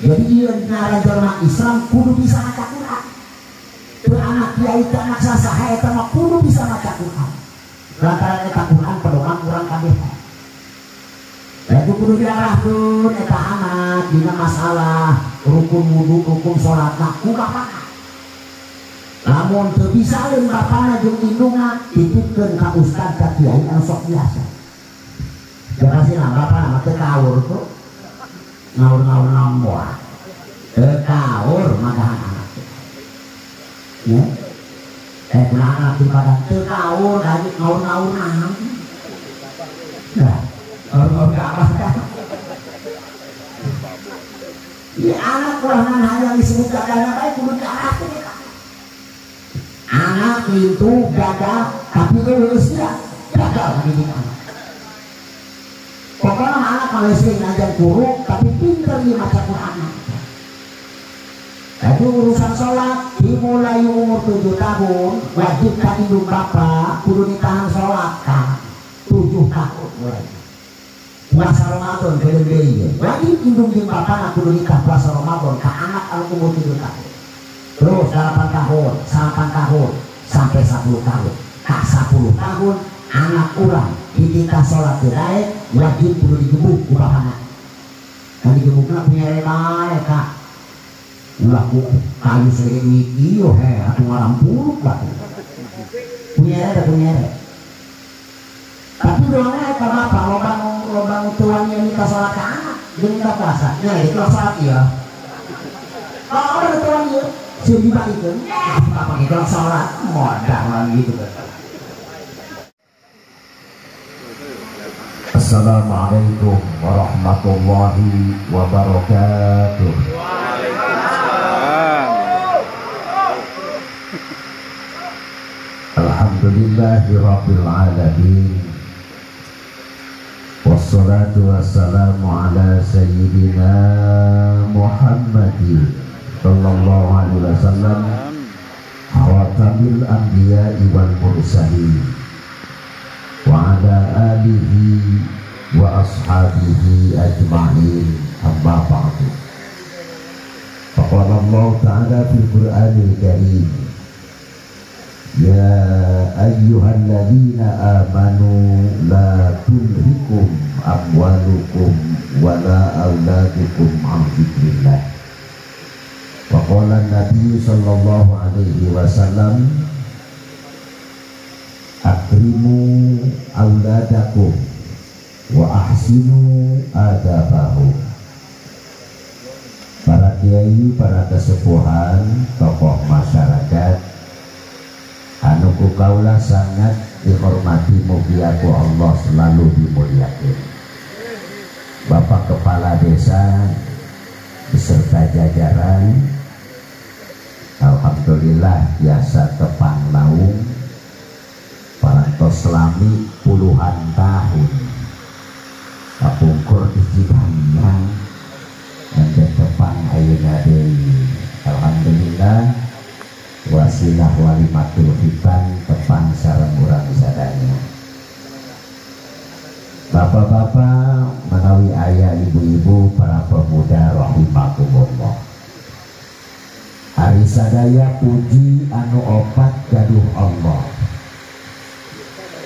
Jadi ieu ngaran jelema Islam kudu bisa maca Quran. Teu anak kiai teu anak sasaha eta mah kudu bisa maca Quran. Lantaran eta Quran pedoman urang kabeh. Lalu kudu diarahkeun eta anak dina masalah rukun wudu, rukun salat, nah ku bapana. Lamun teu bisaeun bapana jeung indungna titipkeun ka ustad ka kiai anu sok biasa. Ya pasti lah bapana mah teu kaur tuh. Ngaur-ngaur namboa. Teu kaur madahan anak. Ya. Kunaon anak di badan teu kaur dari ngaur-ngaur naon. Nah, ngaur-ngaur ka abah teh. Ieu anak ulah hayang disebut gagalna bae kudu diarahkeun eta. Anak itu gagal tapi lulus ya gagal mendidik anak. Pokoknya anak Malaysia ngajar guru tapi pinter di maca Quran. Itu urusan sholat dimulai umur 7 tahun wajib ka indung bapak kudu ditahan sholat kan 7 tahun mulai. Puasa Ramadan deui wajib indung jeung bapak kudu nikah puasa Ramadan ka anak anu umur 7 tahun. Terus 8 tahun, 9 tahun, sampai 10 tahun. Ka 10 tahun anak urang dititah sholat teu wajib kudu digebuk ku bapana. Kan digebukna punya bae ka. Ulah ku kayu seungit ieu he atuh ngarampuruk batu. Punya ada punya. Tapi doangna eta bapak loba loba tuan yang nikah sholat ka anak jeung nikah puasa. Nya itu sholat ieu. Oh, ada tuan ieu. Sieun dibalikeun. Bapak itu sholat modal gitu kan. Assalamualaikum warahmatullahi wabarakatuh. Waalaikumsalam. Alhamdulillahi rabbil alamin. Wassalatu wassalamu ala sayyidina Muhammadin sallallahu alaihi wasallam khatamil anbiya'i wal mursalin wa ala alihi wa ashabihi ajma'in, amma ba'du. Faqala Allah ta'ala fil Qur'anil Karim, ya ayyuhalladzina amanu la tulhikum amwalukum wa la auladukum an dzikrillah. Wa qala an-nabiy sallallahu alaihi wasallam, akrimu auladakum wa ahsinu adabahum. Para kiai, para kesepuhan, tokoh masyarakat anu ku kaula sangat dihormati, mugia ku Allah selalu dimuliakan. Bapak Kepala Desa beserta jajaran, alhamdulillah biasa tepang laung parantos lami puluhan tahun kapungkur di Cibanyang dan tepang ayeuna deui. Alhamdulillah wasilah walimatul khitan tepang sareng urang sadaya. Bapak-bapak, menawi ayah, ibu-ibu, para pemuda rahimakumullah. Ari sadaya puji anu opat gaduh Allah.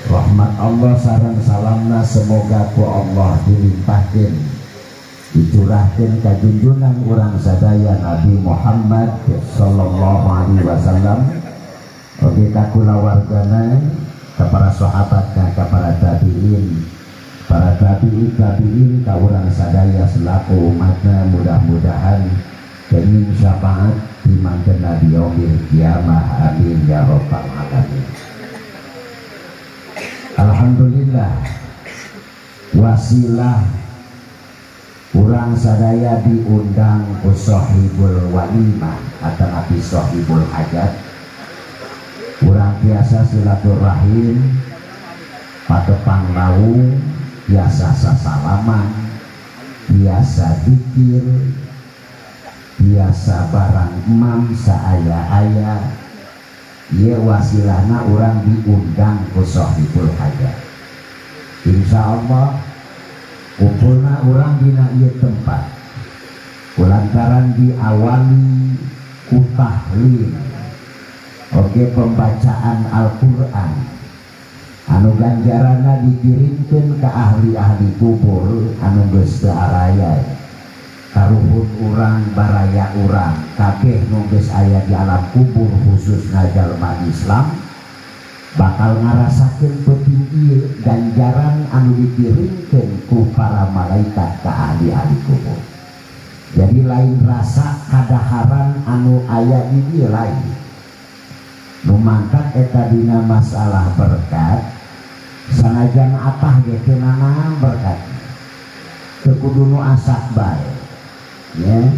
Rahmat Allah sareng salamna semoga ku Allah dilimpahkeun, dicurahkeun ka junjungan urang sadaya Nabi Muhammad sallallahu alaihi wasallam, oge ka kulawargana, ka para sahabatna, ka para tabiin, para tabiin tabiin, ka urang sadaya selaku umatna, mudah-mudahan kenging syafaat di manten Nabi yaumil kiamah. Amin ya rabbal alamin. Alhamdulillah wasilah urang sadaya diundang ku sahibul walimah atau nabi sahibul hajat. Urang biasa silaturahim patepang laung, biasa sasalaman, biasa dikir, biasa barang emam saaya-aya. Ieu wasilahna urang diundang ku sahibul hajat. Insyaallah kumpulna urang dina ieu tempat Kulantaran diawali ku tahlil oge pembacaan Al-Qur'an anu ganjarana dikirimkeun ka ahli-ahli kubur anu geus teu araya karuhun urang baraya urang kabeh nu geus aya di alam kubur khususna jalma Islam bakal ngarasakeun peuting ieu ganjaran anu dikirimkeun ku para malaikat ka ahli-ahli kubur. Jadi lain rasa kadaharan anu aya di dieu lain. Nu mangkat eta dina masalah berkat sanajan atah ge teu nanaon berkat. Teu kudu nu asak bae. Ya.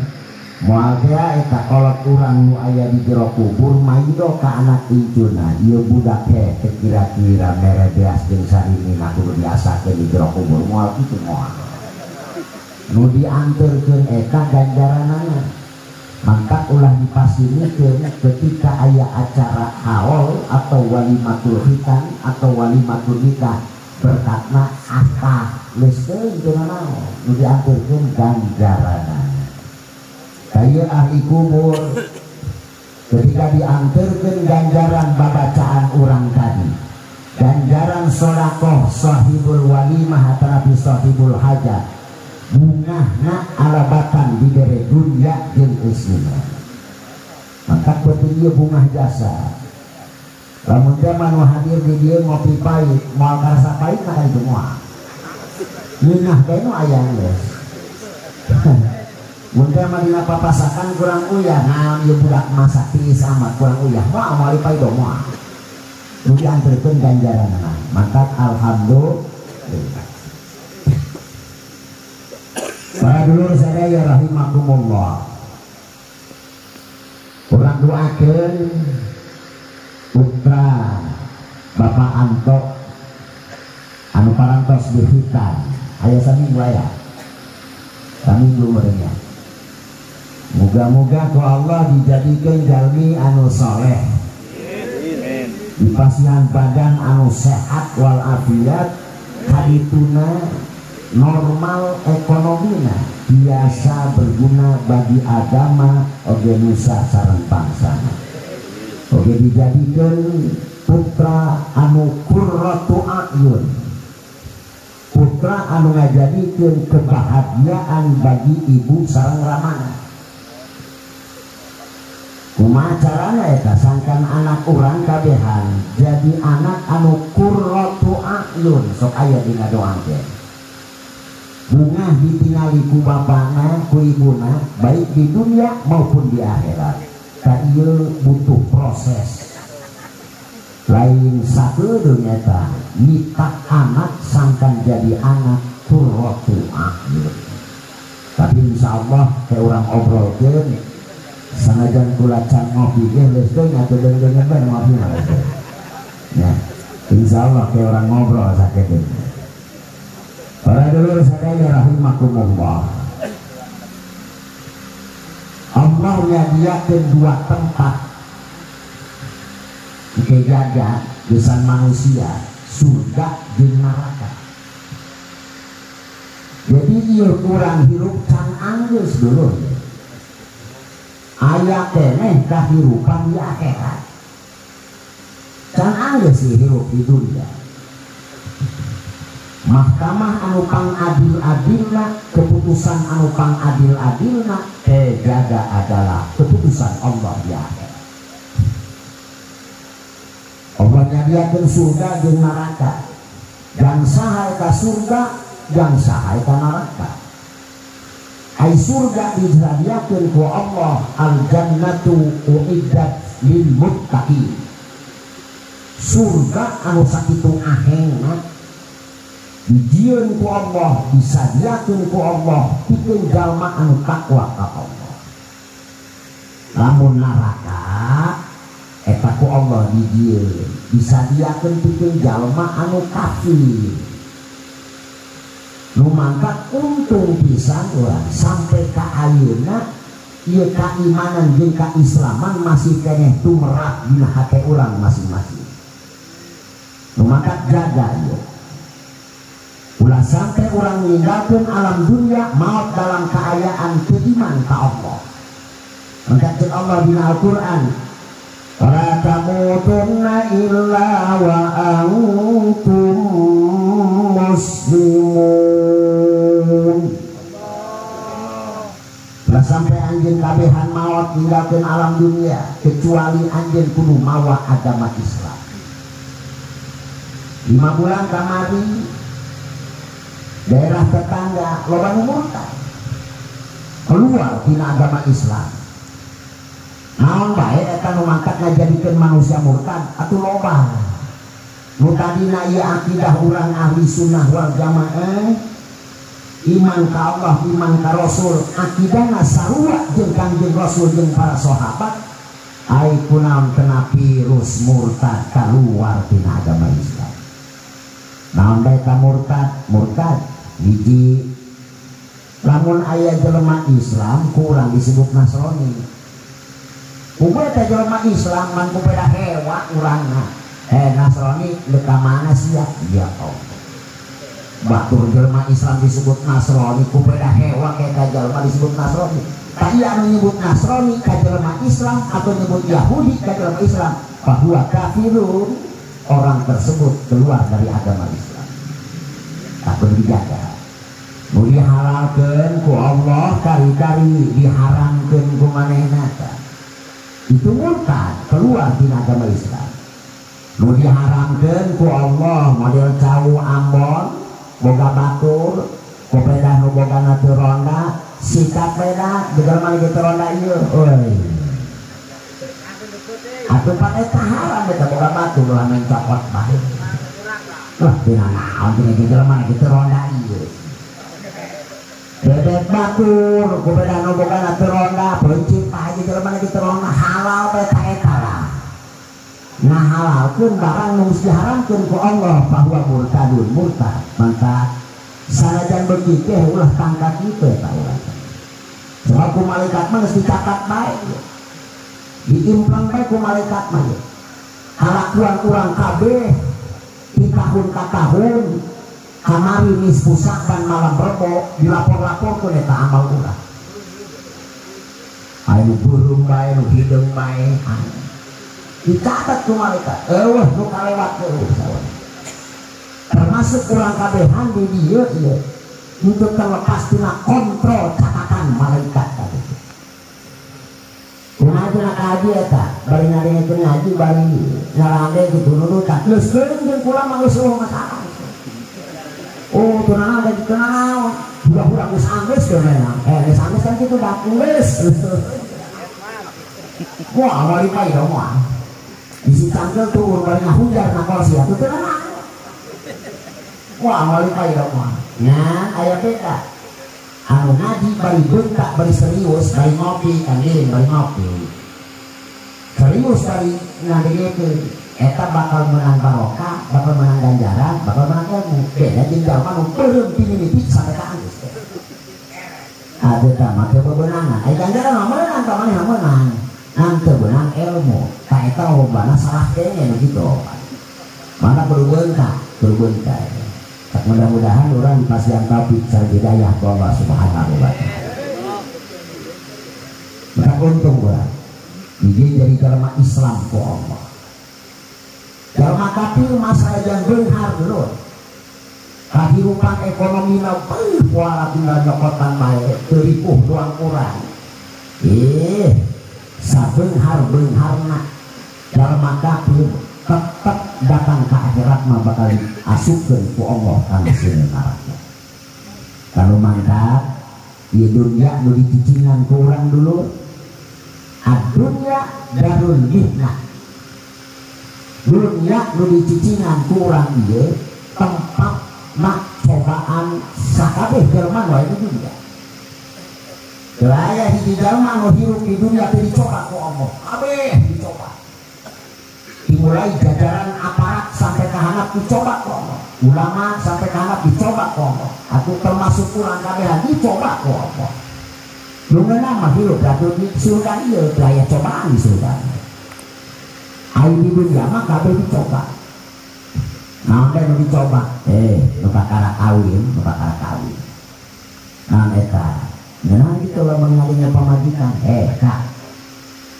Moal teh eta kolot urang nu aya di jero kubur maido ka anak incuna ieu budak teh kira-kira mere beas jeung sarimina kudu diasakeun di jero kubur moal kitu moal. Nu dianterkeun eta ganjaranana. Mangkat ulah dipasinikeun ketika aya acara haul atau walimatul khitan atau walimatul nikah berkatna atah geus teu naon nu dianterkeun ganjaranana. Kaya ahli kubur ketika diantarkan ganjaran babacaan orang tadi, ganjaran sodakoh sahibul walimah atanapi sahibul hajat, bungahna alabatan dibere dunia jeung eusina. Maka penting ieu bungah jasa. Lamun teh manu hadir di dieu ngopi pahit, moal karasa pahit maka itu moal. Ngeunah teh nu aya geus. Mun teh mah dina papasakan kurang uyah, naon ieu budak masak tiis amat kurang uyah, moal moal paido moal. Nu dianterkeun ganjaranna. Mantap alhamdulillah. Para dulur sadaya rahimakumullah. Urang doakeun putra Bapak Anto anu parantos dihitan. Aya saminggu aya. Saminggu meureun. Moga-moga ku Allah dijadikan jalmi anu soleh, dipasihan badan anu sehat walafiat, kadituna normal ekonomina, biasa berguna bagi agama oge nusa sareng bangsana. Oge dijadikan putra anu qurratu a'yun, putra anu ngajadikeun kebahagiaan bagi ibu sareng ramana. Kumaha carana eta sangkan anak urang kabehan jadi anak anu qurratu a'yun sok aya dina doa teh. Bungah ditingali ku bapana ku ibuna baik di dunia maupun di akhirat. Ka ieu butuh proses. Lain sakedeung eta nyitak anak sangkan jadi anak qurratu a'yun. Tapi insyaallah ke urang obrolkeun sanajan kula can ngopi ge geus teh atuh deung-deungeun bae ngopi mah geus. Ya, insyaallah ke orang ngobrol sakedeung. Para dulur sadaya rahimakumullah. Allah nyadiakeun dua tempat jaga desan manusia, surga jeung neraka. Jadi ieu kurang hirup can anggeus dulur. Aya keneh kahirupan di akhirat. Can anggeus sih hirup di dunia. Mahkamah anu pangadil-adilna, keputusan anu pangadil-adilna jaga adalah keputusan Allah di akhirat. Allah nyadiakeun surga jeung neraka. Jang saha eta surga, jang saha eta neraka. Ai surga disadiakeun ku Allah, al-jannatu uiddat lil muttaqin. Surga anu sakitu ahengna dijieun ku Allah, disadiakeun ku Allah pikeun jalma anu takwa ka Allah. Lamun neraka eta ku Allah dijieun, disadiakeun pikeun jalma anu kafir. Nu mangkat untung pisan urang sampai ka ayeuna ieu kaimanan jeung kaislaman masih keneh tumerap dina hate urang masing-masing. Nu mangkat jaga ieu. Ulah sampai urang ninggalkeun alam dunia maut dalam keayaan teu iman ka Allah. Maka ceuk Allah dina Al-Qur'an, "Wala tamutunna illa wa antum muslimun." Ulah sampai anjeun kabehan maut ninggalkeun alam dunia kecuali anjeun kudu mawa agama Islam. 5 bulan kamari daerah tetangga loba nu murtad keluar tina agama Islam. Naon bae eta nu mangkat ngajadikeun manusia murtad atuh loba. Nu tadina ieu akidah urang ahli sunnah wal jamaah, iman ka Allah, iman ka Rasul, akidahna sarua jeung Kangjeng Rasul jeung para sahabat. Ai kunaon kena virus murtad keluar tina agama Islam. Naon bae ka murtad? Murtad hiji lamun aya jelema Islam kurang disebut Nasrani. Kumaha teh jelema Islam man ku beda hewa urangna. Nasrani leka mana sia? Ya Allah. Batur jelema Islam disebut Nasrani ku beda hewa ka jelema disebut Nasrani. Tadi anu nyebut Nasrani ka jelema Islam atau nyebut Yahudi ka jelema Islam, bahwa kafirun, orang tersebut keluar dari agama Islam. Tak perlu dijaga. Nu dihalalkeun ku Allah kari-kari diharamkeun ku manehna. Itu murtad, keluar dari agama Islam. Nu diharamkeun ku Allah model cau Ambon, boga batur, kopedah nu bogana teu ronda, sikap beda, begal mah teu ronda ieu. Euy. Atuh pan eta haram eta boga batur ulah main cokot bae. Wah, tina naon tina jelema kitu ronda ieu. Bebek batur, kupedah nu bogana teu ronda, peuncit pae jelema kitu ronda halal bae ta eta lah. Nah halalkeun barang nu geus diharamkeun ku Allah bahwa murtadun murtad. Maka sanajan beuki teh ulah tangka kitu eta urang. Sebab ku malaikat mah geus dicatat bae. Diimplang bae ku malaikat mah. Kalakuan urang kabeh di tahun ka tahun kamari nisfu Sya'ban malam Rebo dilapor-laporkeun eta amal urang. Aya burung bae nu hideung bae. Dicatat ku malaikat. Eueuh nu kalewat eueuh. Termasuk urang kabehan di dieu ieu untuk terlepas tina kontrol catatan malaikat tadi. Kumaha cenah kaji eta bari ngadengekeun ngaji bari ngarande kitu nurutan. Geus geuning jeung kula mah geus eueuh masalah. Oh, teu naon da kitu naon. Hura-hura geus anggeus teu naon. Geus anggeus kan kitu da geus. Wah, awali pae da moal. Bisi cangkel tuh bari ngahujar na kursi atuh teu naon. Wah, awali pae da moal. Nah, aya beda. Anu ngaji bari bentak bari serius bari ngopi kan deui bari ngopi. Serius bari ngadengekeun eta bakal menang barokah, bakal menang ganjaran, bakal menang ilmu. Beda jeung jalma nu beureum ti mimiti sampai ka anggeus. Atuh tah mah teu bebenangan. Ai ganjaran mah meunang ka manehna meunang. Ngan teu beunang ilmu. Tah eta lobana salah kene nu kitu. Mana kudu beungkah, kudu beungkah. Mudah-mudahan orang dipasihan taufik sareng hidayah ku Allah Subhanahu wa taala. Maka untung urang dijieun jadi jelema Islam ku Allah. Jelema kafir masa yang beunghar dulu. Kahirupan ekonomi mah beuh poala tinggal nyokotan bae teu ripuh doang urang. Sabeunghar-beungharna jelema kafir tetep datang ke akhirat mah bakal diasupkeun ku Allah kana sini neraka. Kalau mantap ieu dunya nu dicicingan ku urang dulu, ad-dunya darul mihnah. Dunya nu dicicingan ku urang ieu tempat nak cobaan sakabeh jelema wae di dunya. Teu aya hiji jelema nu hirup di dunya teu dicoba ku Allah, kabeh dicoba. Dimulai jajaran aparat sampai ke handap dicoba ku Allah, ulama sampai ke handap dicoba ku Allah, atau termasuk urang kabehan dicoba ku Allah. Nu ngeunah mah hirup atuh di surga ieu teu aya cobaan di surga. Ai di dunya mah kabeh dicoba. Naon teh nu dicoba? Nu bakara kawin, nu bakara kawin. Naon eta? Ngeunah kitu lamun ngalinya pamajikan. Kak.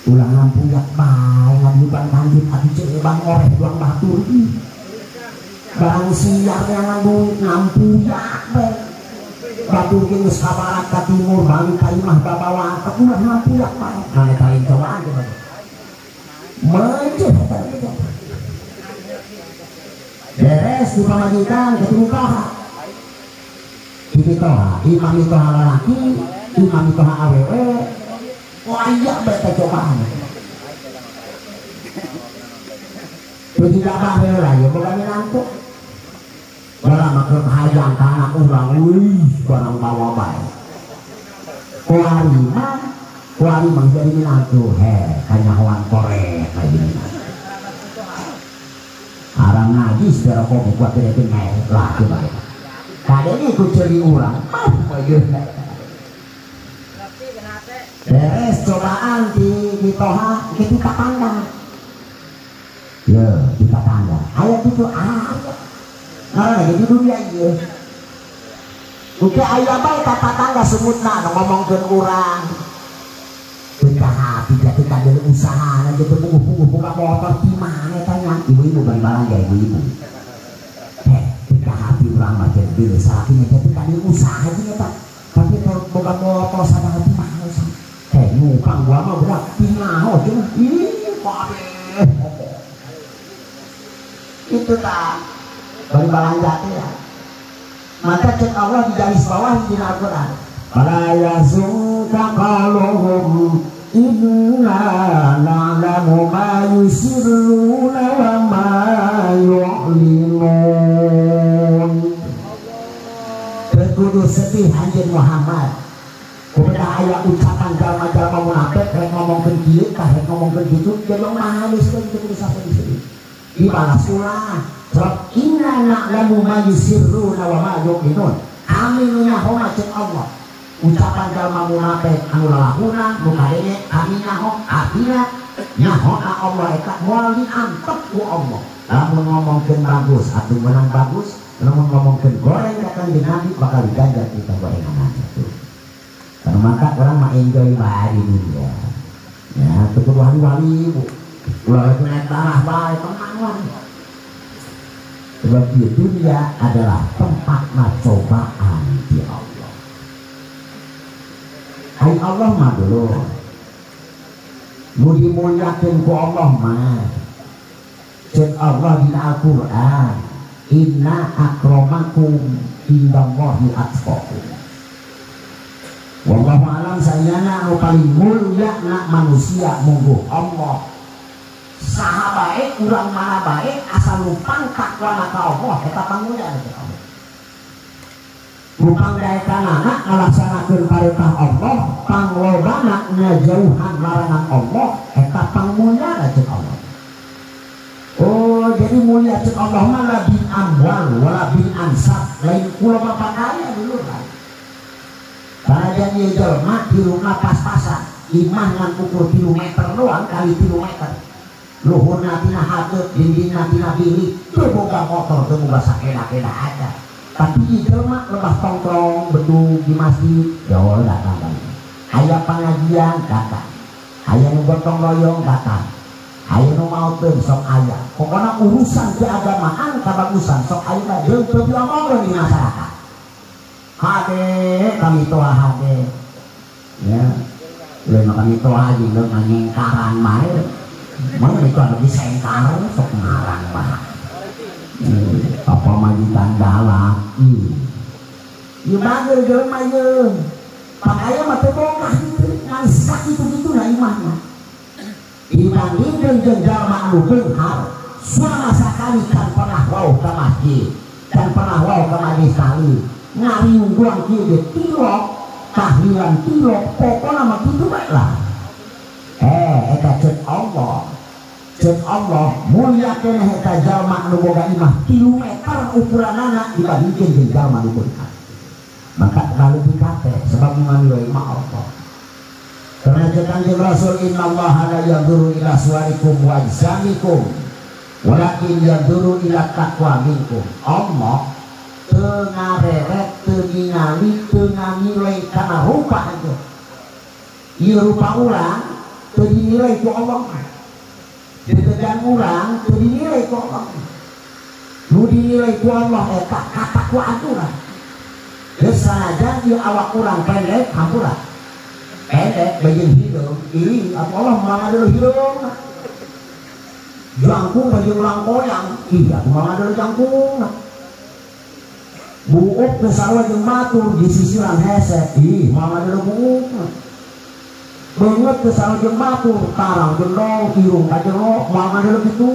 Ulah ngampuyak bae ngadiupan kanjut atuh ceuk bang oreh duang batur ih. Barang siar yang duit ngampuyak bae. Batur ge geus ka barat ka timur balik ka imah babawa ulah ngampuyak bae. Nah eta lain cobaan coba. Meujeun eta kitu. Beres di pamajikan ketemu toha. Di toha, imam toha lalaki, imam toha awewe. Wah iya bae teh cobaan. Teu dijabah we lah ieu boga minantu. Barang mah keur hayang ka anak urang wih barang bawa bae. Kuari mah jadi minantu heh kanyahoan korek ayeuna. Haram najis rokok buat bere lah coba. Kadenge ku ceuli urang mah bageun. Beres cobaan di mitoha itu tetangga. Ya, di tetangga. Aya kitu aya. Ngaranna ge di dunia ieu. Uke aya bae ka tetangga semutna nu ngomongkeun urang. Teu hati teu deui usahana teu puguh-puguh boga motor di mana eta nya? Ibu-ibu bari balanja ibu-ibu. Teu hati urang mah teu deui salakina teh teu deui usaha jeung eta. Tapi boga motor sadar di mana usaha. Nyukang gua mah berat tingaho cenah. Ih, kabeh. Itu ta. Bari balanja teh ya. Maka cek Allah di garis bawah di Al-Qur'an. Fala yazunka qaluhum inna na'lamu ma yusirruna wa ma yu'linun. Kudu sedih anjeun Muhammad. Kumaha aya ucapan jalma-jalma munafik rek ngomongkeun kieu tah rek ngomongkeun kitu jelema mah halus teh kitu kudu sapeun dibalas ulah. Sebab inna na'lamu ma yusirruna wa ma yu'linun. Kami nu nyaho mah ceuk Allah. Ucapan jalma munafik anu lalahuna nu kadenge kami nyaho akhirna nyaho ka Allah eta moal diantep ku Allah. Lamun ngomongkeun bagus atuh meunang bagus, lamun ngomongkeun goreng ka Kanjeng Nabi bakal diganjar kita gorengan atuh. Karena maka orang mah enjoy bae di dunia. Ya, teu kudu wali-wali bu. Ulah rek naik tanah bae tenang wae. Sebab di dunia adalah tempat cobaan di Allah. Ai Allah mah dulu. Nu dimuliakeun ku Allah mah. Ceuk Allah dina Al-Qur'an, inna akramakum indallahi atqakum. Wallahu alam sayana anu paling mulia na manusia mungguh Allah. Saha bae urang mana bae asal lupang takwa ka Allah eta pangmulia ka Allah. Lupang daekanana ngalaksanakeun parentah Allah, panglobana ngajauhan larangan Allah eta pangmulia ka Allah. Oh, jadi mulia cek Allah mah la bin amwal wala bin ansab, lain kula bapak kaya dulu lah. Barajan ieu jelema hirupna pas-pasan, imah ngan ukur 3 meter doang kali 3 meter. Luhurna tina hareup, dindingna tina bilik, teu boga motor, teu boga sakeda-keda aja. Tapi ieu jelema lebah tongkrong bedug di masjid, jauh datang kan. Aya pangajian datang. Aya nu gotong royong datang. Aya nu maoteun sok aya. Pokona urusan keagamaan kabagusan sok aya jeung teu diomongkeun di masyarakat. Hade kami toa hade. Ya. Lain kami toa jeung nganyengkaran bae. Mana itu anu disengkar sok ngarang bae. Apa majikan galak. Ieu bageul jelema ieu. Pakaya mah teu bongkah kitu, ngan sakitu-kitu na imahna. Dibandingkeun jeung jalma anu beunghar, sama sakali kan pernah wau ka masjid, kan pernah wau ka majlis taklim. Ngariung kieu ge tilok, tahlilan tilok, pokona mah kitu bae lah. Eta ceuk Allah. Ceuk Allah mulia keneh eta jalma anu boga imah 3 meter ukuranana dibandingkeun jeung jalma anu beunghar. Maka lalu dikate sebab ngambil imah Allah. Karena ceuk Kanjeng Rasul innallaha la yanzuru ila suwarikum wa ajsamikum Walakin yanzuru ila taqwa minkum. Allah teu ngareret, teu ningali, teu nganilai kana rupa aja. Ieu rupa urang teu dinilai ku Allah. Dedegan urang teu dinilai ku Allah. Nu dinilai ku Allah eta katakwaan urang. Geus sanajan ieu awak urang pendek hampura. Pendek bagian hidung, ih Allah moal ngadeuleuh hidung. Jangkung bagian ulang koyang, ih aku moal ngadeuleuh jangkung. Buuk teu sarua jeung batur di sisiran hese, ih moal ngadeuleuh buuk. Beungeut teu sarua jeung batur, tarang gendong, irung ka jero, moal ngadeuleuh kitu.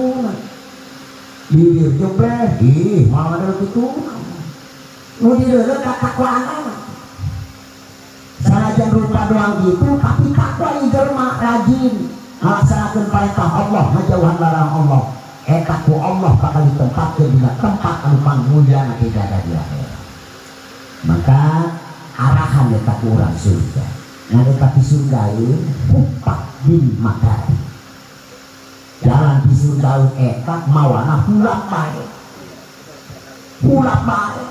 Bibir jempleh, ih moal ngadeuleuh kitu. Nu dideuleuh katakwaan. Sanajan rupa doang gitu, tapi takwa ieu jelema rajin ngalaksanakeun perintah Allah, ngajauhan larangan Allah. Eta ku Allah bakal ditempatkeun dina tempat anu pangmulyana di akhirat. Maka arahan eta ku urang surga. Ngan eta di surga ieu hupak bin makari. Jalan di surga eta mawana hulap bae. Hulap bae.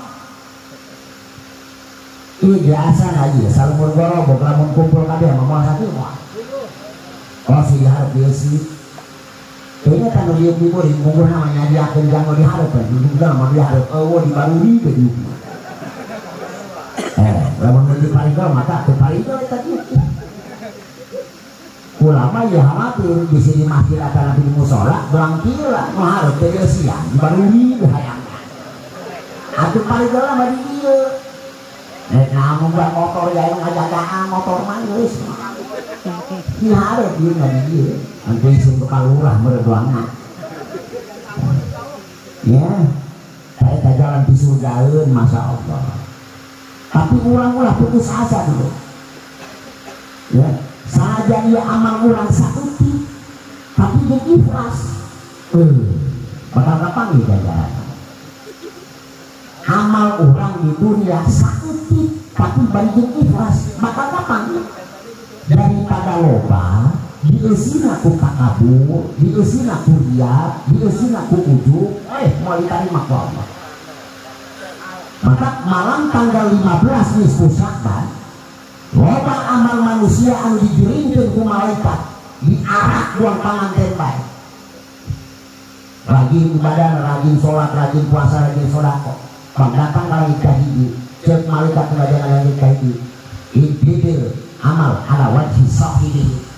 Ieu biasa lagi, salumur gorobok lamun kumpul kabeh mah moal sakieu moal. Oh si hareup ieu sih. Kayaknya kan nu dieu kumpul mungguhna mah nyadiakeun jang nu dihareup we, dudukna mah dihareup eueuh dibaruri teh dieu. Lamun di parigol maka teu parigol eta dieu. Ulama ieu khawatir di sini masjid atau di musola belang kieu lah nu hareup teh dieusian dibaruri we hayangna. Atuh parigol mah di dieu. Nek namun buat motor ya yang ngajagaan motor mah geus. Di hareup ieu mah di dieu. Nanti isun ke kalurah meredoanna. Ya, saya jalan di surgaeun masya Allah. Tapi urang ulah putus asa dulu. Ya, saja dia amal urang saeutik, tapi jeung ikhlas. Bakal kapan ieu ganjaran? Amal urang di dunia saeutik, tapi bari jeung ikhlas, bakal kapan? Daripada loba dieusina ku takabur, dieusina ku riya, dieusina ku ujub, moal ditarima ku Allah. Maka malam tanggal 15 nisfu Sya'ban, loba amal manusia anu digiringkeun ku malaikat, diarak buang panganten bae. Rajin ibadah, rajin sholat, rajin puasa, rajin sedekah. Bang datang ka langit kahiji, ceuk malaikat ngajaran langit kahiji. Idil amal ala wajhi sahibi.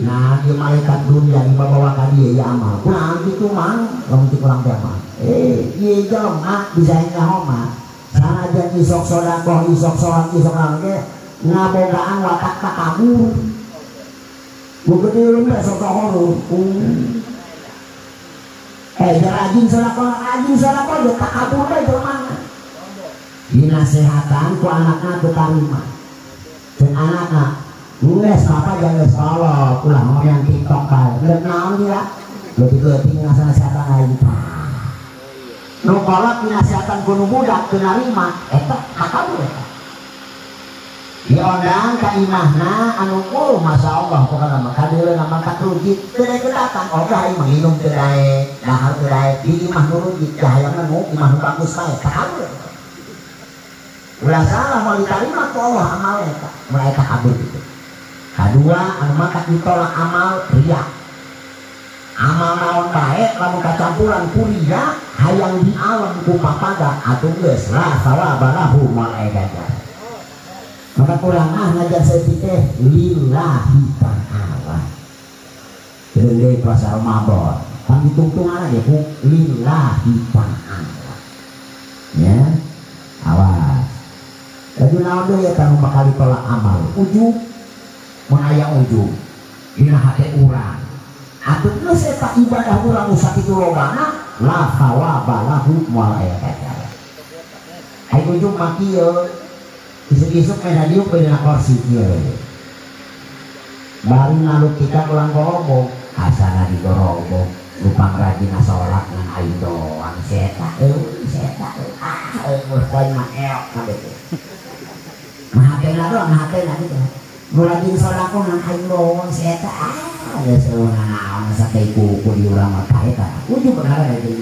Nah di malaikat dunia dibawa ka dieu ya amal. Kunaon kitu mang? Lamun ti urang teh mah. Ieu jelema bisa nyaho mah. Sanajan isok sedekah, isok salat, isok naon ge ngabogaan watak takabur. Nu gede leuwih sok horor. Rajin sedekah ge takabur bae jelema. Dinasehatan ku anakna teu tarima. Ceuk anakna geus bapak jangan salah, ulah ngomong yang TikTok bae. Leuh naon dia? Leutik-leutik ngasih-nasihatan aing. Nu kolot dinasihatan ku nu budak teu narima, eta takabur eta. Diondang ka imahna anu oh masya Allah pokona mah kadeuleuh mah katrujit teu daek datang. Oke aing mah nginum teu daek, dahar teu daek, di imah nu rujit, hayangna nu imah nu bagus bae, takabur. Ulah salah moal ditarima ku Allah amal eta, mulai takabur gitu. Kedua, anu maka ditolak amal riya. Amal naon bae lamun kacampuran ku riya, hayang di alam ku papada atuh geus la sawaba lahu moal aya ganjaran. Maka kurang ah ngajar saeutik teh lillahi ta'ala. Deui puasa Ramadan, pan ditungtungan ge ku lillahi ta'ala. Ya, awas. Jadi naon deui eta nu bakal ditolak amal? Ujub. Mun aya ujub dina hate urang. Atuh geus eta ibadah urang nu sakitu lobana la thawaba lahu moal aya ganjaran. Ai ujub mah kieu isuk-isuk meh diuk we dina kursi kieu. Bari nalukikeun ulang gorobong, asana digorobong, lupang rajin salat ngan aing doang si eta euy, si eta ah euy poe mah eok kabeh. Mah hatena doang, hatena gitu. Nu rajin sedekah ngan aing doang si eta ah. Geus naon sakai kuku di urang mah kae ka ujug ngaran eta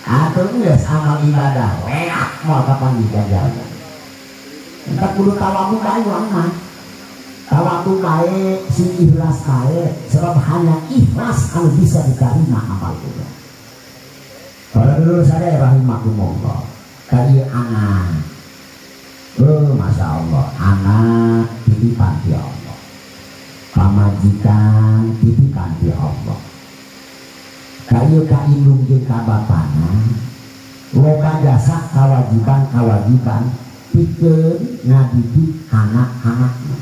atuh geus amal ibadah weak moal kapanggih ganjaran. Entah kudu tawadu bae urang mah. Tawadu bae sing ikhlas bae sebab hanya ikhlas anu bisa diterima amal urang. Para dulur sadaya rahimakumullah. Ka ieu anak. Oh, Masya Allah, anak titipan ti Allah. Pamajikan titipan ti Allah. Ka ieu ka indung jeung ka bapana loba jasa kawajiban-kawajiban pikeun ngadidik anak-anakna.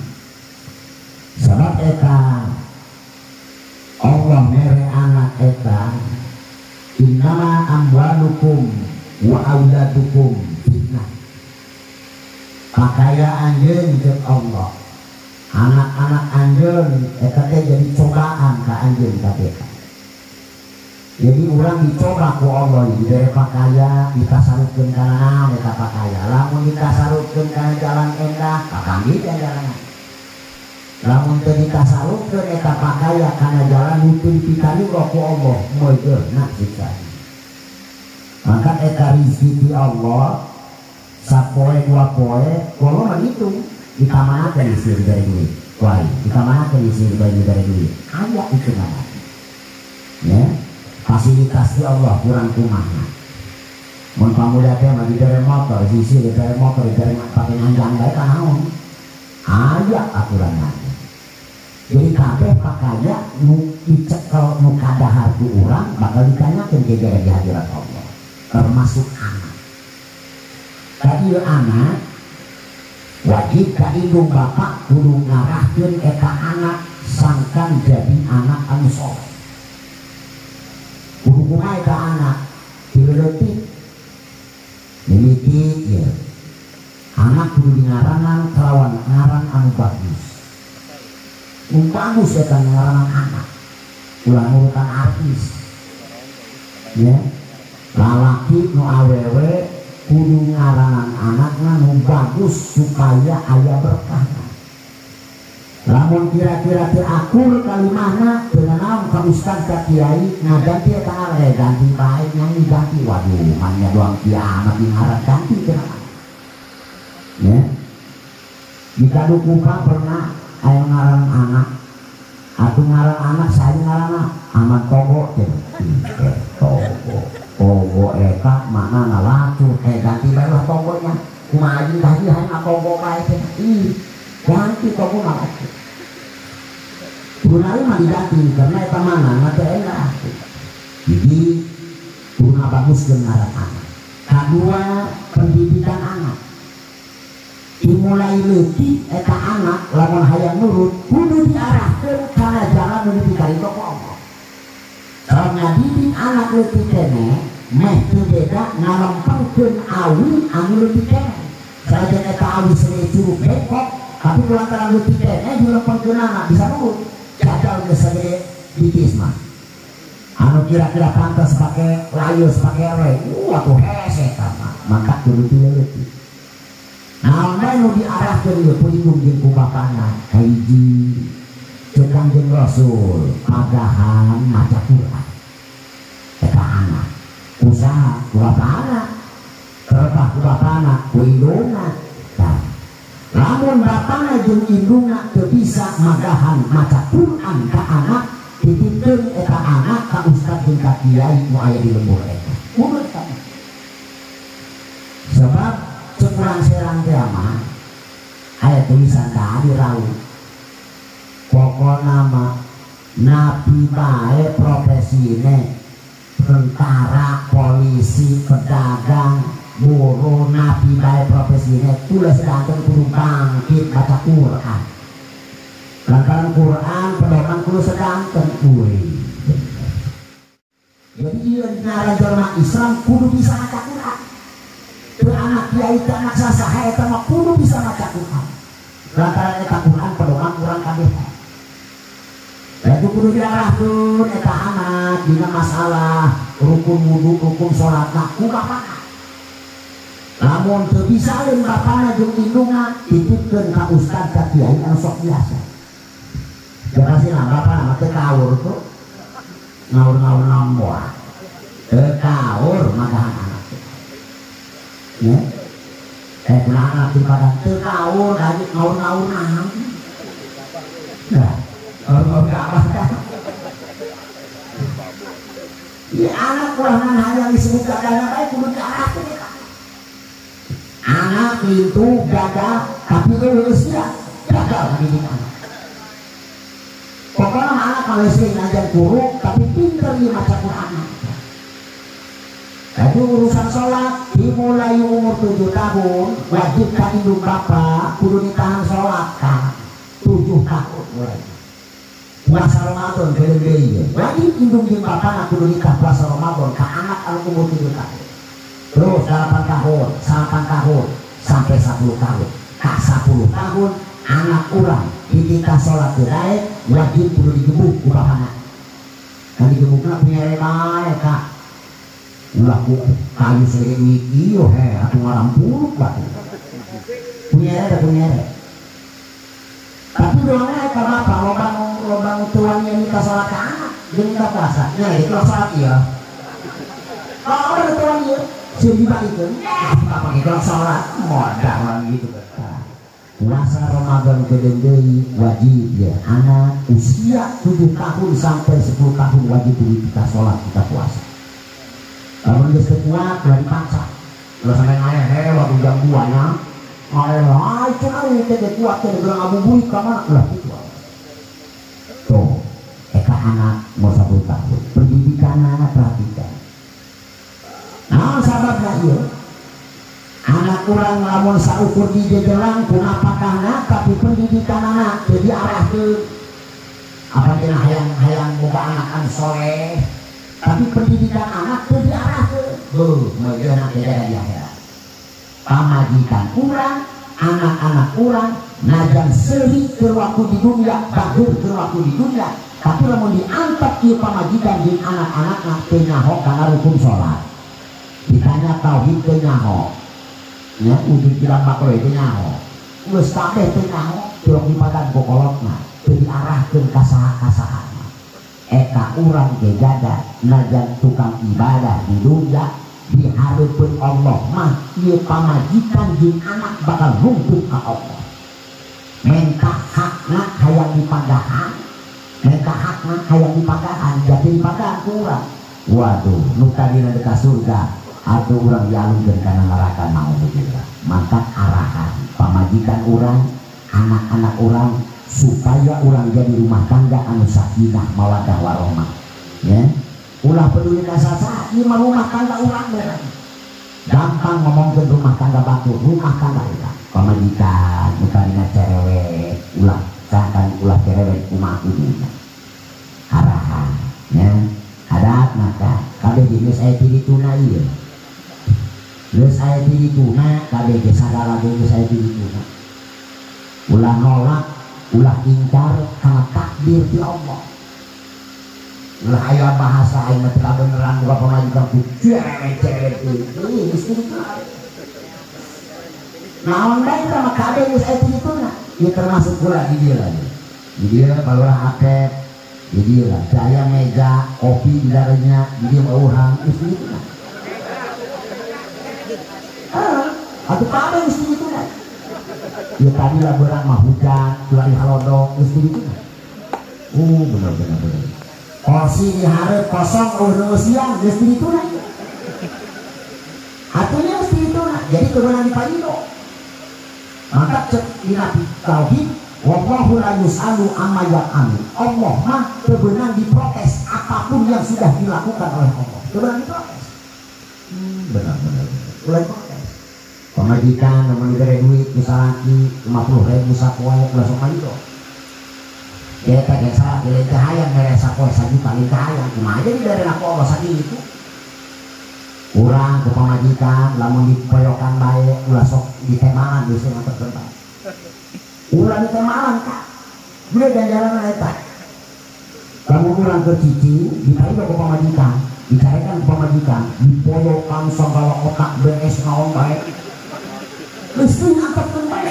Sebab eta Allah mere anak eta innama amwalukum wa auladukum fitnah. Pakaya anjeun jeung Allah, anak-anak anjeun eta teh jadi cobaan ka anjeun kabeh. Jadi urang dicoba ku Allah dibere pakaya ditasarufkeun kana naon eta pakaya. Lamun ditasarufkeun kana jalan endah kapanggih jalan. Lamun teu ditasarufkeun eta pakaya kana jalan nu teu dipikariweuh ku Allah moegeurna siksa. Maka eta rizki ti Allah sapoe dua poe kalau mah ngitung dikamanakeun isi dibere duit. Wah, dikamanakeun isi dibere duit. Aya hitunganna. Ya. Fasilitas di Allah kurang kumaha. Mun pamuda teh mah dibere motor, sisi dibere motor, dibere pake nganjang bae ka naon. Aya aturanna. Jadi kabeh pakaya nu dicekel nu kadahar ku urang bakal ditanyakeun ke di hadirat Allah, termasuk anak. Ka ieu anak wajib ka indung bapak kudu ngarahkeun eta anak sangkan jadi anak anu soleh. Kudu kumaha eta anak dileutik mimiti ieu anak kudu dingaranan kalawan ngaran anu bagus. Nu bagus eta ngaranan anak ulah nurutan artis ya. Lalaki nu awewe kudu ngaranan anakna nu bagus supaya aya berkah. Lamun kira-kira teu akur kalimahna teu nanaon ka ustad ka kiai ngaganti eta ngaran ganti bae nyanyi ganti waduh manya doang kiamat di ngaran ganti kenapa ya. Di Kadukuka pernah aya ngaran anak atuh ngaran anak saya ngaranna Ahmad Togo teh Togo Togo eta maknana lacur ganti bae lah Togonya kumaha jeung tadi hayang Togo bae teh ih ganti Togo mah lacur. Kudu mah diganti karena eta mana teh enak. Jadi kudu bagus jeung ngaran anak. Kadua pendidikan anak. Dimulai leutik eta anak lamun hayang nurut kudu diarahkeun kana jalan nu dipikariweuh ku Allah. Kalau ngadidik anak leutik keneh meh teu beda ngalempengkeun awi anu leutik keneh. Sanajan eta awi sene curug bengkok tapi kulantaran leutik keneh dilempengkeun anak bisa nurut. Jajal geus sagede bitis mah. Anu kira-kira pantas pake layus pake reng. Atuh hese eta mah. Maka kudu dileutik. Naon bae nu diarahkeun ieu ku indung jeung ku bapana hiji ceuk Kangjeng Rasul pagahan maca Quran eta anak usaha ku bapana rebah ku bapana ku indungna. Tah lamun bapana jeung indungna teu bisa magahan maca Quran ka anak titipkeun eta anak ka ustad jeung ka kiai nu aya di lembur eta kudu eta sebab kurang serang teh mah aya tulisan tadi rau pokona mah nabi bae profesine tentara, polisi, pedagang, buruh, nabi bae profesine tulis sedanten kudu bangkit baca Quran lantaran Quran pedoman kudu sedanten kuwi. Jadi ieu ngaran jelema Islam kudu bisa maca Quran. Teu anak kiai teu anak sasaha eta mah kudu bisa maca Quran. Lantaran eta Quran pedoman urang kabeh. Lalu kudu diarahkeun eta anak dina masalah rukun wudu, rukun salatna ku bapana. Lamun teu bisa leun bapana jeung indungna titipkeun ka ustad ka kiai anu sok biasa. Ya pasti lah bapak nama teh kaur tuh ngawur-ngawur namboa teh kaur madahan anak ya kunaon anak di badan teh kaur lagi ngawur-ngawur nam nah ngawur-ngawur apa ya anak kurangan hayang disebut gagalna bae kudu diarahkeun eta anak itu gagal tapi lulus ya gagal mendidik anak. Pokoknya anak Malaysia ngajar guru tapi pinter di maca Quran. Jadi urusan sholat dimulai umur 7 tahun wajib kan indung bapak kudu ditahan sholat kan 7 tahun mulai. Puasa Ramadan beli wajib indung jeung bapak kudu nikah puasa Ramadan ke anak anu umur 7 tahun. Terus 8 tahun, 9 tahun sampai 10 tahun. Ka 10 tahun anak urang dititah sholat diraih wajib kudu digebuk ku bapana. Kan digebukna punya bae ka. Ulah ku kayu segede ieu he atuh ngarampuluk batu. Punya ada punya. Tapi doangna ka bapa loba loba tuang yang minta sholat ka anak jeung minta puasa. Nya itu sholat ieu. Kalau ada tuang ieu sieun dibalikeun. Bapak ge sholat modal gitu kan. Puasa Ramadan deui wajib ya anak usia 7 tahun sampai 10 tahun wajib kita sholat kita puasa. Kalau geus teu kuat ulah dipaksa. Ulah sampai ngaleh waktu jam 2 nya. Ngaleh ah cenah teh kuat teh geura ngabuburit ka mana ulah kitu. Tuh eta anak mau 10 tahun pendidikan anak perhatikan. Nah sababna ieu anak kurang lamun saukur di jejelang kunapakana tapi pendidikan anak jadi arahkeun apa cenah hayang-hayang boga anak anu soleh tapi pendidikan anak teu diarahkeun beuh meujeuhna teh di akhirat pamajikan urang anak-anak urang najan seuri keur waktu di dunia bager keur waktu di dunia tapi lamun diantep ieu pamajikan jeung anak-anakna teu nyaho kana rukun salat ditanya tauhid teu nyaho ya ujung kilang makro itu nyaho geus kabeh teu nyaho teu dipadan kokolotna teu diarahkeun ka saha-sahana eta urang ge gada najan tukang ibadah di dunia di hareupeun Allah mah ieu pamajikan jeung anak bakal nuntut ka Allah minta hakna hayang dipadahan minta hakna hayang dipadahan jadi dipadahan ku urang waduh nu tadina ka surga atau orang dialungkeun kana neraka naudzubillah. Maka arahan pamajikan urang, anak-anak urang supaya urang jadi rumah tangga anu sakinah mawaddah warahmah. Ya. Ulah peduli ka saha, ieu mah rumah tangga urang bener. Gampang ngomongkeun rumah tangga batur, rumah tangga urang. Pamajikan nu tadina cerewet, ulah sangkan ulah cerewet kumaha kuduna. Arahan ya. Adat maka kabeh geus aya dituna ieu. Geus aya dituna kabeh ge sagala ge geus aya dituna. Ulah nolak, ulah ingkar kana takdir ti Allah. Ulah aya bahasa aing mah teu kabeneran boga pamajikan ku cerewet-cerewet teuing geus dituna. Naon bae mah kabeh geus aya dituna. Ieu termasuk kula di dieu lagi. Di dieu barulah apet. Jadi lah, saya meja, kopi di dalamnya, jadi mau orang istri itu lah. Atau pada istri itu lah. Ya tadi lah berang mah hujan, lari halodok, istri itu lah. Benar. Kursi di hari kosong, urusian, istri itu lah. Artinya istri itu lah. Jadi kebenaran di Palino. Maka cek dinabi tauhid. Wallahu la yus'alu amma yaf'alu. Allah mah kebenaran diprotes apapun yang sudah dilakukan oleh Allah. Kebenaran diprotes. Benar. Ulah protes. Pamajikan lamun dibere duit misalaki 50.000 sapoe ulah sok malido. Dia teh geus salah deui teh hayang mere sapoe sajuta leuwih hayang kumaha jadi dibere ku Allah sakitu. Urang ku pamajikan lamun dipoyokan bae ulah sok ditemalan geus nganterkeun bae. Urang itu malam kak, gede ganjaran eta. Lamun urang keur cicing, ditarik ku pamajikan, dicarekan ku pamajikan, dipoyokan sagala otak bees naon bae. Geus teu antepkeun bae.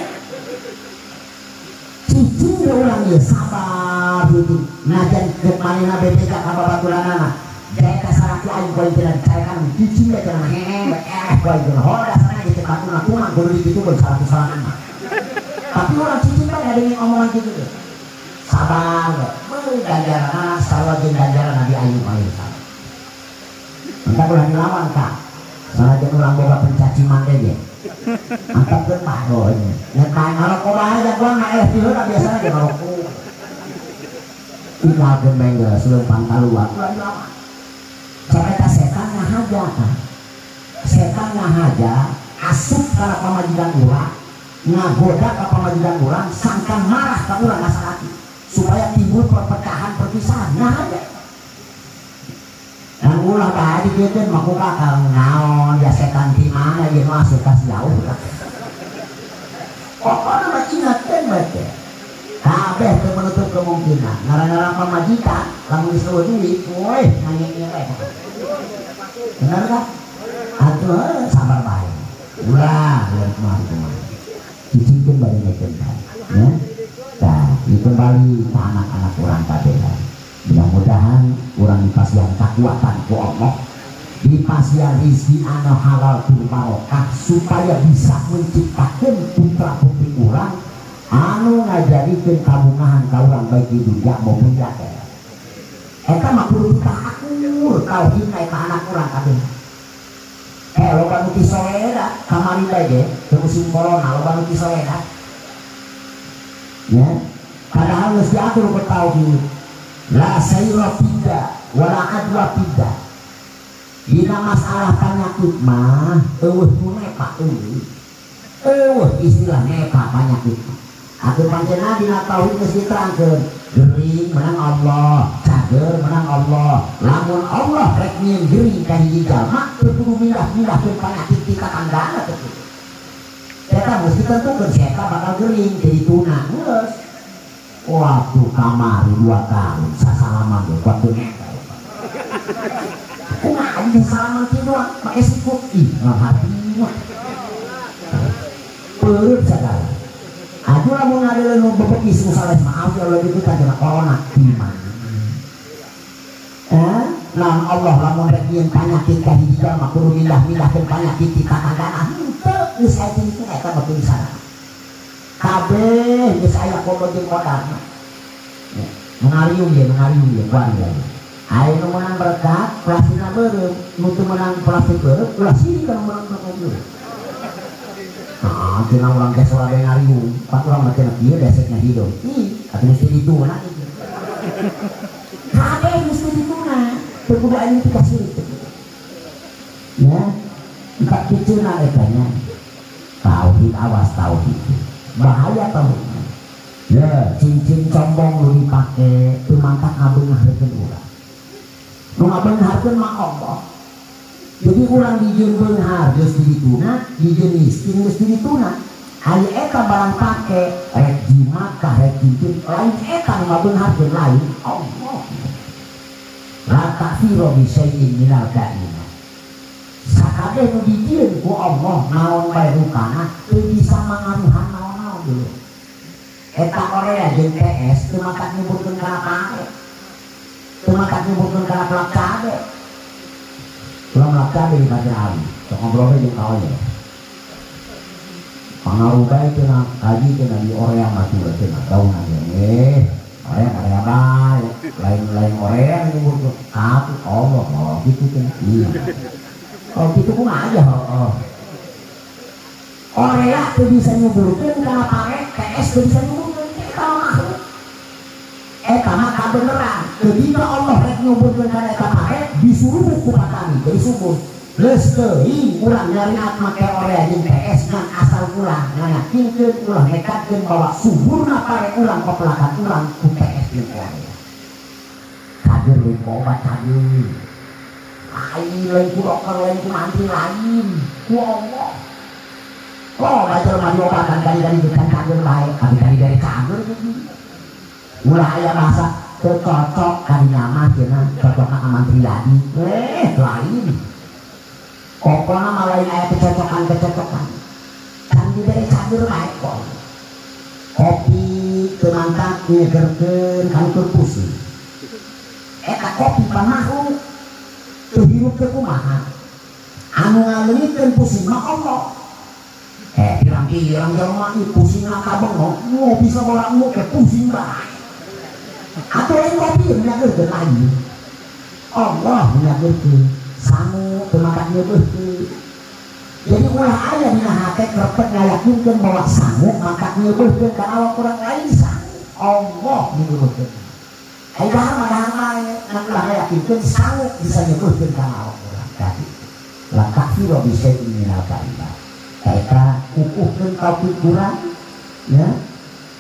Cicing ge urang ieu sabar cicing najan ke manehna bebeja ka babaturanana jaya salaki aing poe cenah caekan cicing we cenah hehe poe cenah hoda sana ge cek baturna kumaha kudu dikitukeun salaki sorangan mah tapi urang cicing bae ngadenge omongan kitu teh sabar we ganjaranna sarua jeung ganjaran Nabi Ayub alaihissalam. Entah ulah dilawan kak sanajan urang boga pencaci mande ge antepkeun mah nya nya ngarokok bae jagoan mah di heula biasana ge ngarokok tinggalkeun bae geus leumpang kaluar ulah dilawan. Sampai setan ngahaja kan setan ngahaja asup kana pamajikan urang ngagoda ka pamajikan urang sangkan marah ka urang ka salaki supaya timbul perpecahan perpisahan ngahaja. Dan ulah bae dikieun mah ku kakang naon ya setan di mana ieu mah asup ka jauh lah. Pokona mah ingatkeun bae teh. Kabeh teu menutup kemungkinan ngaran-ngaran pamajikan lamun geus eueuh duit weh nanya bae. Benar kan? Atuh sabar bae. Ulah ulah kumaha kumaha. Cicingkeun bari ngekeun bae ya. Tah, ieu kembali ka anak-anak urang kabeh. Mudah-mudahan urang dipasihan kekuatan ku Allah, dipasihan rizki anu halal tur barokah supaya bisa menciptakan putra putri urang anu ngajadikeun kabungahan ka urang baik di dunia maupun di akhirat. Eta mah kudu akur tauhid ka anak urang kabeh. Loba nu kisoleda kamari bae ge teu musim corona loba nu kisoleda. Ya, padahal geus diatur ku tauhid. La sayra tidak wala adwa tidak. Dina masalah penyakit mah eueuh nu nepa eueuh. Eueuh istilah nepa penyakit. Atuh pancena dina tauhid geus diterangkeun, gering menang Allah, cager menang Allah. Lamun Allah rek nyieun gering ka hiji jalma teu kudu mindah-mindahkeun penyakit ti tatanggana teu kudu. Eta geus ditentukeun si eta bakal gering jadi tuna geus. Waktu kamari 2 tahun sasalaman ge waktu neta. Kumaha aing salaman kitu make sikut ih ngahati mah. Peureut sagala. Atuh lamun ngadeuleuh nu bebekis nu sanes maaf ya Allah ditu kana corona di mana. Lamun Allah lamun rek nyieun panyakit ka hiji jalma kudu mindah-mindahkeun panyakit ti tatanggana henteu geus aya kitu eta mah tulisanna. Kabeh geus aya komo jeung kodarna. Nu ngariung ye, nu ngariung ye kuari ye. Aya nu meunang berkat plastikna beureum, nu teu meunang plastik beureum ulah sirik kana meunang berkat beureum. Nah, cenah urang teh sora bae ngariung, pak urang mah cenah kieu desekna hidung. Ih, atuh mesti dituna ieu. Kabeh mesti dituna, teu kudu aya dikasih teu kudu. Ya, empat piceuna eta nya. Tauhid awas tauhid. Bahaya tauhid. Ya, cincin sombong lu dipake teu mangkat ngabeungharkeun urang. Nu ngabeungharkeun mah Allah. Jadi urang dijieun beunghar geus dituna, dijieun miskin geus dituna. Ari eta barang pake rek jimat kah rek cincin lain eta nu ngabeungharkeun lain Allah. La ta'firu bi syai'in minal kainat. Sakabeh nu dijieun ku Allah naon bae rupana teu bisa mangaruhan naon-naon dulu. Eta Korea jeung PS teu matak nyuburkeun kana pare. Teu matak nyuburkeun kana pelak cabe. Ulah melak cabe di Pasir Ali, sok ngobrol we jeung kaonya. Pangaruh bae cenah kaji cenah di Korea mah tuh cenah daunan ge. Korea Korea bae, lain-lain Korea nyuburkeun. Atuh Allah, oh gitu cenah. Iya. Oh gitu kumaha aja oh. Korea teu bisa nyuburkeun kana pare, PS teu bisa nyuburkeun eta makhluk. Eta mah kabeneran. Ketika Allah rek nyuburkeun kana eta pare, disuruh ku patani jadi subur. Geus teuing urang nyariat make Korea jeung PS ngan asal ulah ngayakinkeun ulah nekatkeun bahwa suburna pare urang pepelakan urang ku PS jeung Korea. Kader lain ku obat kader. Lain lain ku dokter lain ku mantri lain ku Allah. Oh, baca mah diobatan kali-kali bukan kader bae, kali-kali dari kader gitu. Ulah aya bahasa teu cocok kadinya mah cenah cocok ka mantri lagi. Lain. Pokona mah lain aya kecocokan-kecocokan. Kan dibere kader bae kok. Kopi teu teu mantap nyegerkeun ka nu pusing. Eta kopi pan makhluk teu hirup teu kumaha. Anu ngaleungitkeun pusing mah Allah. Pirang-pirang jelema ieu pusingna ka bengong, ngopi sabaraha ke pusing bae. Atuh lain kopi nyageurkeun lain. Allah nyageurkeun sangu teu matak nyeubeurkeun. Jadi ulah aya dina hate krepet ngayakinkeun bahwa sangu matak nyeubeurkeun ka awak urang lain sangu. Allah nyeubeurkeun. Ai dahar mah dahar bae, ngan ulah ngayakinkeun sangu bisa nyeubeurkeun ka awak urang. Tadi la takfira bi syai'in minal kalimah. Eta kukuhkeun tauhid urang ya.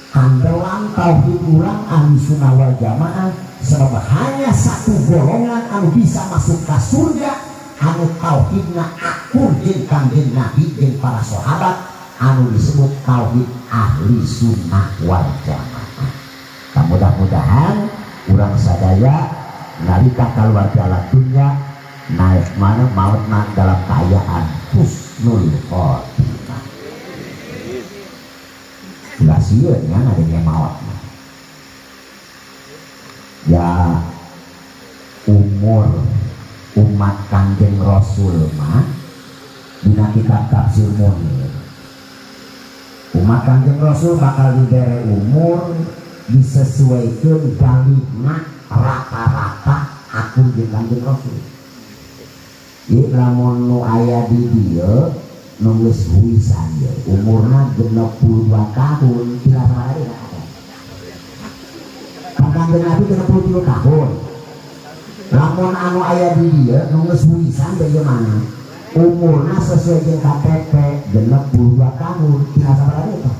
Kandelan tauhid urang ahli sunnah wal jamaah sebab hanya satu golongan anu bisa masuk ke surga anu tauhidna akur jeung Kangjeng Nabi jeung para sahabat anu disebut tauhid ahli sunnah wal jamaah. Mudah-mudahan urang sadaya nalika kaluar jalan dunya naik mana mautna dalam keadaan husnul khotimah. Ulah sieun nya ngadenge mautna. Ya umur umat Kangjeng Rasul mah dina kitab tafsir Munir umat Kangjeng Rasul bakal dibere umur disesuaikan galihna rata-rata akur jeung Kangjeng Rasul. Ieu lamun nu aya di dieu nu geus huisan ieu umurna 62 tahun kira sabaraha ada. Kangjeng Nabi 63 tahun. Lamun anu aya di dieu nu geus huisan deui mana? Umurna sesuai jeung KTP 62 tahun kira sabaraha eta?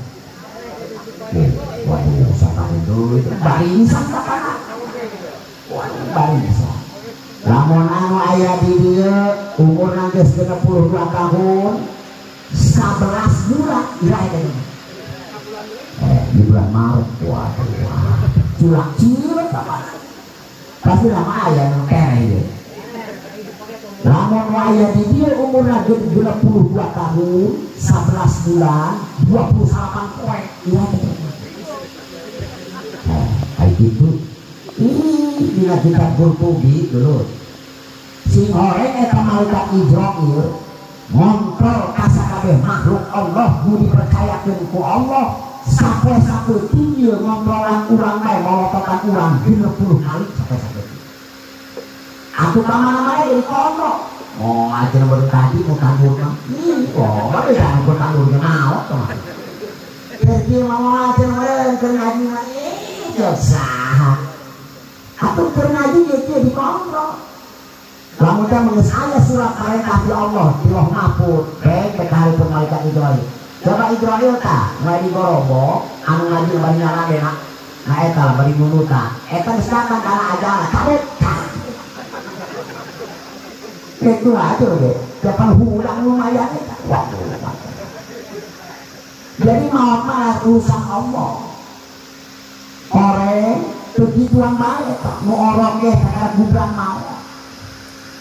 Waduh, satahun deui barisan kapana? Waduh, barisan. Lamun anu aya di dieu umurna geus 62 tahun 11 bulan iraha eta. Di bulan Maret. Waduh, culak cilet kapana? Pasti lama aya nu tereh ieu. Lamun aya di dieu umurna 62 tahun 11 bulan 28 poe iraha eta. Kayak gitu. Ih, dina kitab Qurtubi dulu. Sing horeng eta malaikat Ijrail ngontrol ka sakabeh makhluk Allah nu dipercayakeun ku Allah sapoe sapeuteuh ieu ngontrolan urang bae molototan urang 60 kali sapoe sapeuteuh. Atuh ka mana-mana jadi kontrol. Oh, aja baru tadi mau tandur mah. Ih, oh, baru jangan ku tandur ge maot mah. Jadi mau aja meureun keur ngaji mah ih, saha. Atuh keur ngaji ge kieu dikontrol. Lamun teh geus aya surat perintah ti Allah di Lauh Mahfuz, bae kahareupeun malaikat Ijrail. Coba Ijrail tah, mulai digorobok, anu ngaji bari ngaladena. Nah eta lah bari nunuta. Eta geus datang kana ajaran, kabeh. Itu aja deh, kapan hudang lumayan eta. Waduh. Jadi maut mah urusan Allah. Oreng begituan bae tah, nu orok ge sakara gubran maot.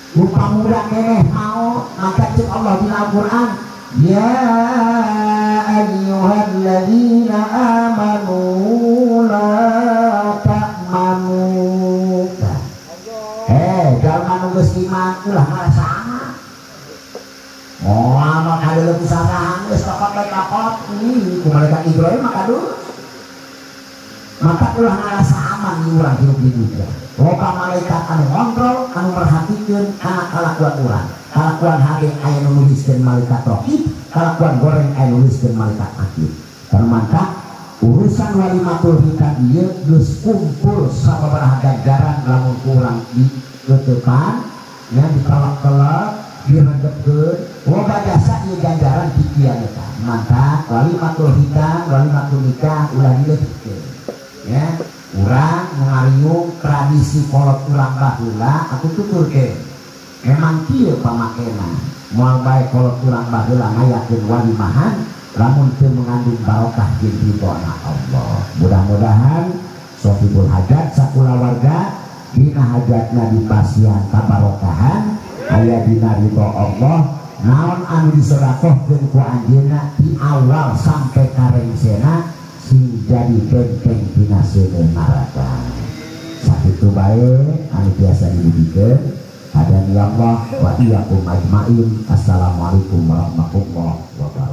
Rupa muda keneh maot, maka cek Allah di Al-Qur'an, ya ayyuhalladzina amanu la ta'manu. Jalma nu geus iman ulah ngarasa aman. Moal mah kadeuleu sasahan geus kapot bae kapot. Ih, ku malaikat Ibrahim mah kaduh. Maka ulah ngarasa aman urang hirup di dunia. Loba malaikat anu ngontrol, anu merhatikeun kana kalakuan urang. Kalakuan hade aya nu nuliskeun malaikat Raqib, kalakuan goreng aya nu nuliskeun malaikat Atid. Karena maka urusan walimatul khitan ieu geus kumpul sababaraha ganjaran lamun urang di ketepan ya dikelak-kelak diregepkeun loba jasa ieu ganjaran pikian eta. Maka walimatul khitan, walimatul nikah ulah dileutikkeun. Ya, urang ngariung tradisi kolot urang baheula aku tuturkeun. Memang kieu pamakena. Moal bae kolot urang baheula ngayakeun walimahan lamun teu mengandung barokah jeung ridhona Allah. Mudah-mudahan Sohibul Hajat sakulawarga dina hajatna dipasihan kabarokahan aya dina ridho Allah. Naon anu disedekahkeun ku anjeunna di awal sampai karengsena Sing jadi benteng dina seuneu neraka. Sakitu bae anu biasa dibugikeun. Hadani Allah wa iyyakum ajmain. Assalamualaikum warahmatullahi wabarakatuh.